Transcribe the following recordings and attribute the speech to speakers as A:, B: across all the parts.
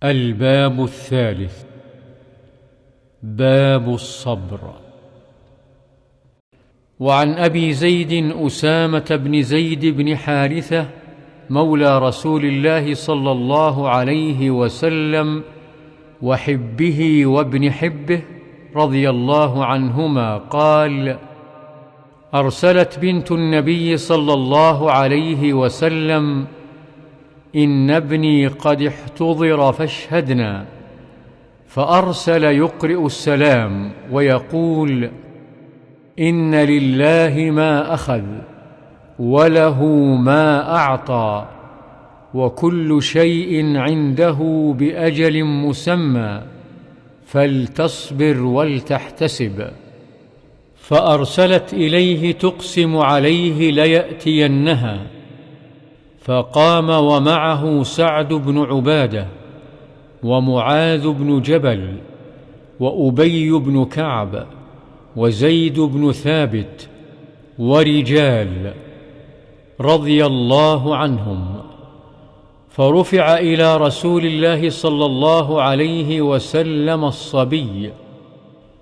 A: الباب الثالث: باب الصبر. وعن أبي زيد أسامة بن زيد بن حارثة مولى رسول الله صلى الله عليه وسلم وحبه وابن حبه رضي الله عنهما قال: أرسلت بنت النبي صلى الله عليه وسلم: إن ابني قد احتضر فاشهدنا. فأرسل يقرئ السلام ويقول: إن لله ما أخذ وله ما أعطى، وكل شيء عنده بأجل مسمى، فلتصبر ولتحتسب. فأرسلت إليه تقسم عليه ليأتينها، فقام ومعه سعد بن عبادة ومعاذ بن جبل وأبي بن كعب وزيد بن ثابت ورجال رضي الله عنهم، فرفع إلى رسول الله صلى الله عليه وسلم الصبي،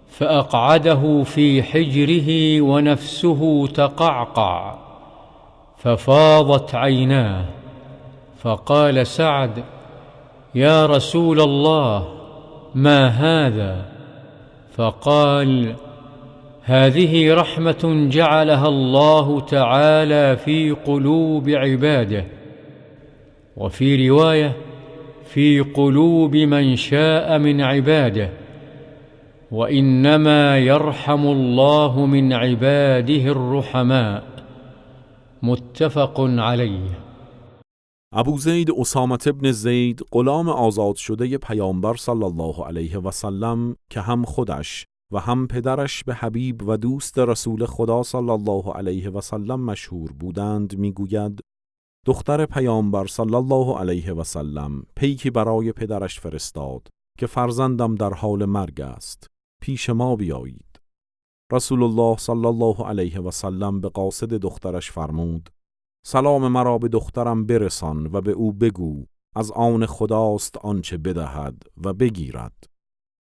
A: فأقعده في حجره ونفسه تقعقع، ففاضت عيناه. فقال سعد: يا رسول الله، ما هذا؟ فقال: هذه رحمة جعلها الله تعالى في قلوب عباده، وفي رواية: في قلوب من شاء من عباده، وإنما يرحم الله من عباده الرحماء. متفق علیه.
B: ابو زید اسامه ابن زید، غلام آزاد شده پیامبر صلی الله علیه و سلم، که هم خودش و هم پدرش به حبیب و دوست رسول خدا صلی الله علیه و سلم مشهور بودند، میگوید: دختر پیامبر صلی الله علیه و سلم پیکی برای پدرش فرستاد که فرزندم در حال مرگ است، پیش ما بیایید. رسول الله صلی الله علیه و سلم به قاصد دخترش فرمود: سلام مرا به دخترم برسان و به او بگو از آن خداست آنچه بدهد و بگیرد.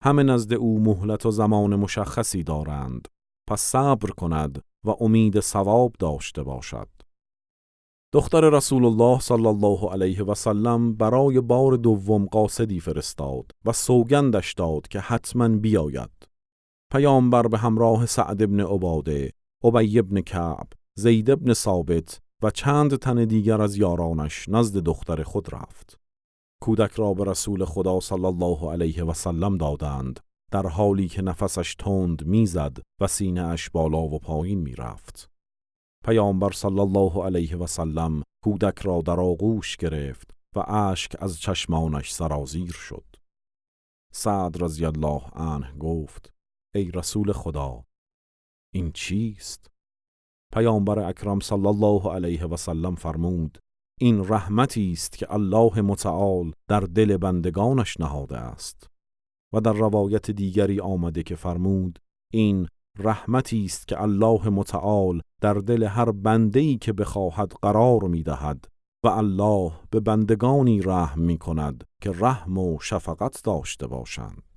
B: همه نزد او مهلت و زمان مشخصی دارند، پس صبر کند و امید ثواب داشته باشد. دختر رسول الله صلی الله علیه و سلم برای بار دوم قاصدی فرستاد و سوگندش داد که حتما بیاید. پیامبر به همراه سعد بن عباده، ابی بن کعب، زید بن ثابت و چند تن دیگر از یارانش نزد دختر خود رفت. کودک را به رسول خدا صلی الله علیه و سلم دادند، در حالی که نفسش تند میزد و سینه اش بالا و پایین میرفت. پیامبر صلی الله علیه و سلم کودک را در آغوش گرفت و اشک از چشمانش سرازیر شد. سعد رضی الله عنه گفت: ای رسول خدا، این چیست؟ پیامبر اکرم صلی الله علیه و سلم فرمود: این رحمتی است که الله متعال در دل بندگانش نهاده است. و در روایت دیگری آمده که فرمود: این رحمتی است که الله متعال در دل هر بنده‌ای که بخواهد قرار می‌دهد و الله به بندگانی رحم می‌کند که رحم و شفقت داشته باشند.